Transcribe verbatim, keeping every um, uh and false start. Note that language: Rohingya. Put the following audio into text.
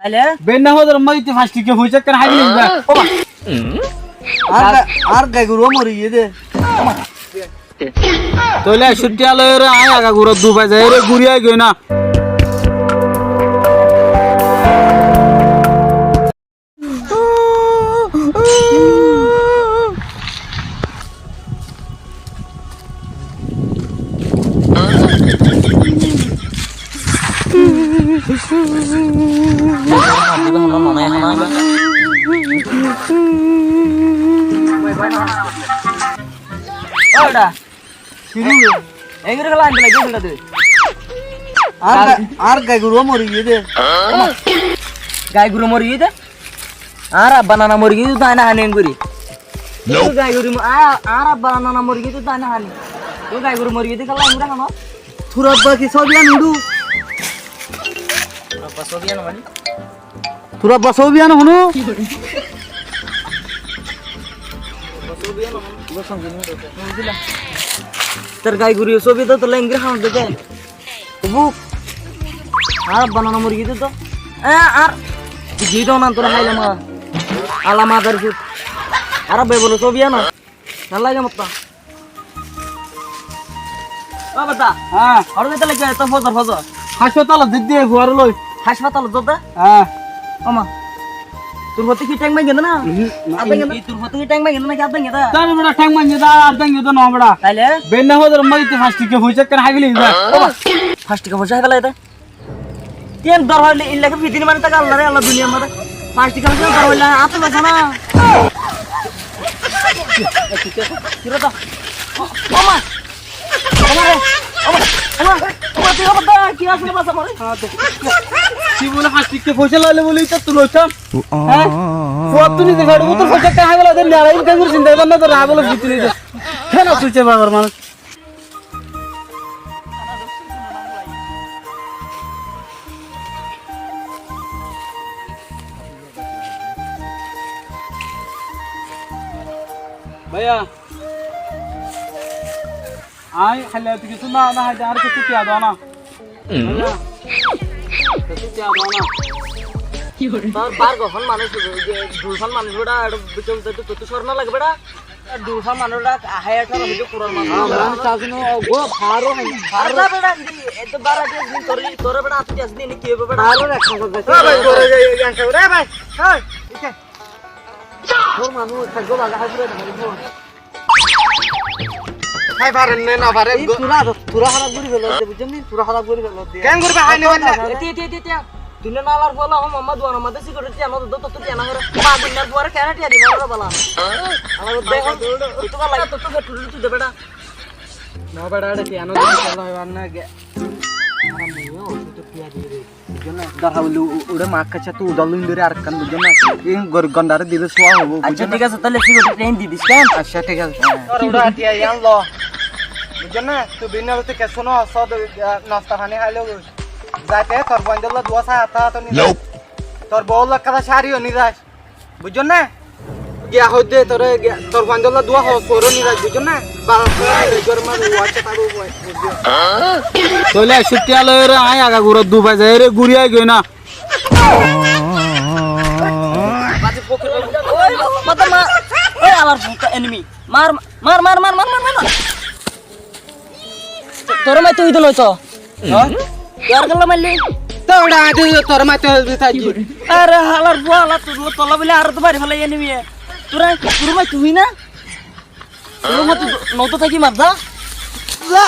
Taile? Beinna fozor mazé tui fañs tikka foicá ekkán háibi laiba. Ó ma. Ar ga-, ar gai goru mori giyé dé. Tóile ekcó tiya loi re añí aga gura Dubai zai re guri aigói na. Ói, beça. Engori kiyólla aññí lagi giyé dé. Añár ga-, añár gai goru mori giyé dé. Gai goru mori giyé dé? Añár abba nana mori giyé dé, aññí no hám gorí. Nope. Gai goru mo-, a-, añár abba nana mori giyé dé, aññí no hám. Tói gai goru mori giyé dé, kiyólla aññí no hám? Tor abba ki sóbi no hone? Tor abba sóbi no hone? Tor abba sóbi no hone? Tor gai goru sóbi dé, tóile engori hám dé dé. Buk. Añár abba nana mori giyé dé. E, ar. Giyé dé nan tóile háilam. Ala madar fut. Añár abba bolo sóbi no. Nalla ge motta. Ó bada. Há. Horo gete lagi to fozor, fozor. Háspatalo didde fuare loi. Háspatalo didde? Há. Ó ma. Tor fotí ki théng báñgi giyé na? Uhum, na. Ar báñgi giyé na? Tor fotí ki théng báñgi giyé na ki ar báñgi giyé? Zani bera, théng báñgi giyé, ar báñgi giyé na bera. Taile? Beinna fozor mazé tui fañs tikka foicá ekkán háibi laiba. Ó ma. Fañs tikka foicá háibi laiba. Tiyan dorhar óile illa ki fitini mani táke Allah re Allah duniyar mazé. Fañs tikka foicá dorhar óile añáttu loiso na. Ki re to? Ó ma. Ó ma re. Ó ma. Ó ma. Ó ma, tui ó ma, ki asé basa more? Tui bole fañs tikka foicá laile bole ita tui loitam. Há? Fuattú nize fare, tor foicá ká háibolla de, nara inkam gorí sinta bana to ra bole fitini de. Kene tui ce bagar manúc? Báiya, añí háile tui kessú na, na háide, añáre kessú tiya do na. Báiya, kessú tiya do na. Tor bar gofón manúc, dui gofón manúc bera, eto bichon to, to, to, to sor no lage bera. Durfa manúic rak ahai ekar hoiye kurar manúic. Amar sasno go faro hai. Faro beda hindi. Eto bara dia sini tori, tori beda atu dia sini ini kiyo beda. Faro rak. Oi bhai, tori yang kau re bhai. Hoi, ike. Tor manúic thakbo laga hai pura dhari. Hai, faren ne no faren. Ei go. Tura, tura harap gori felo de, bujhon ni? Tura harap gori felo de. Ken goriba hai ne? Eti, eti, eti, eti. Duniya nalar fola hom amma duan amma desi gori tiya no do to tiya no hore. Ma duniya duare kena tiya di no bala. Ala de hom. Itu bala to to tu tu de beda. No beda, eti ano de fola hoi na ge. Ara muyo to tiya di re. Bujhon na? Dara boli ure ma kacha tu udal lindori ar kan bujhon na? In gori gondare dile suwa hobo. Accha, thik ase, tale sigoret train di dis ken? Accha, thik ase. Tor ura tiya yan lo. Bujhon na? Tu binna lote kesu no so de nasta pani hailo. Zaite tor boindolla dua sa ata to ni. Nope. Tor boulla kada sari ni zas. Bujhon na? Giya hoide tore giya, tor boindolla dua ho soro ni zas, bujhon na? Bala soro ni zas, gor ma waccha tabu bujhon. Tole ekcó tiya loi re, añí aga gura Dubai zai re, guri ai goi na. Oi, mata ma. Oi, alar puta enemy. Mar, mar, mar. Tore maito hoito noi to. Há? Tore kalla maille? Tore adi tore maito hoito thaji. Are halar bua, halar tu tolla bole ar to mari félaiye enemy. Tore, tore maito hoi na? Tore maito no to thaki mar da. La.